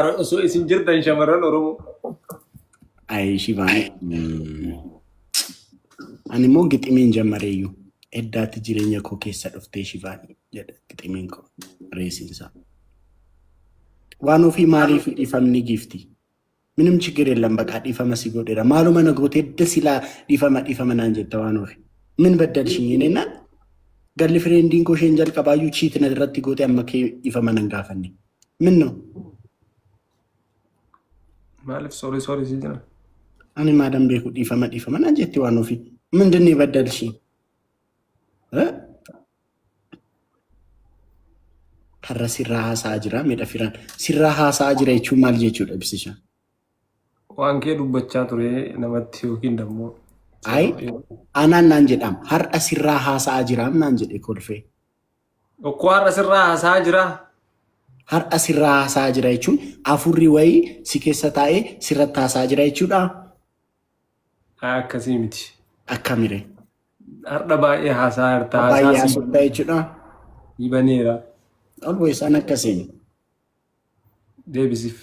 Osoo isin jirtan shamarran Oromoo. Ayi Shivaanii. Ani immoo giximiin jammareeyyuu. Eddaatti jireenya koo keessa dhuftee Shivaanii jedha giximiin koo reesinsaa. Waan ofii maaliif dhiifamni giifti? Minim chigir የለም በቃ dhiifama si godheera. Maaluma na goote edda silaa dhiifama dhiifama naan jetta waan ofii. Min baddalshin jennaan girlfriendiin koo isheen jalqabaayyuu cheat na irratti goote amma kee dhiifama nan gaafanne. Min no? Maaliif sorry sorry si jiran? Ani maalan beeku dhiifama dhiifama naan jetti waan ofii. ምንድን ነው የበደልሽኝ? እ? Har'a sirraa haasa'aa jira miidha firaan. Sirraa haasa'aa jira jechuun maal jechuudha ibsisha? Waan kee dubbachaa ture namatti yookiin dammoo. Ayi anaan naan jedhama. Har'a sirraa haasa'aa jiraam naan jedhe kolfee. Okkoo har'a sirraa haasa'aa jira. Har'a sirraa haasa'aa jira jechuun afurri wayii si keessa taa'ee sirratti haasa'aa jira jechuudha. Akkasii miti. Akkamire? Har'a baay'ee haasa'aa jirta. Baay'ee Haasaa si haasoftaa jechuudha. baneera. Always an akkasiin. Deebisiif.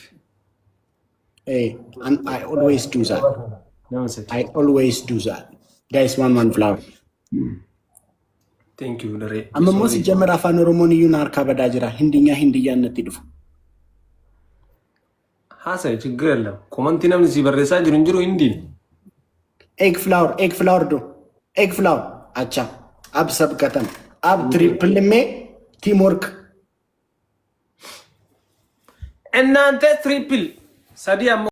Eh, and I always do that. Nama sadi. I always do that. Guys, one one flower. Thank you daree. Amma immoo si jamara afaan Oromoon iyyuu na harkaa badaa jira. Hindinyaa hindiyyaan natti dhufa. Haasa'e ችግር የለም. Commentii namni si barreessaa jiru hin jiru hindiin. एक flower, एक flower दो, एक flower. अच्छा, अब सब खत्म। अब triple में team work. እናንተ triple sadii ammoo.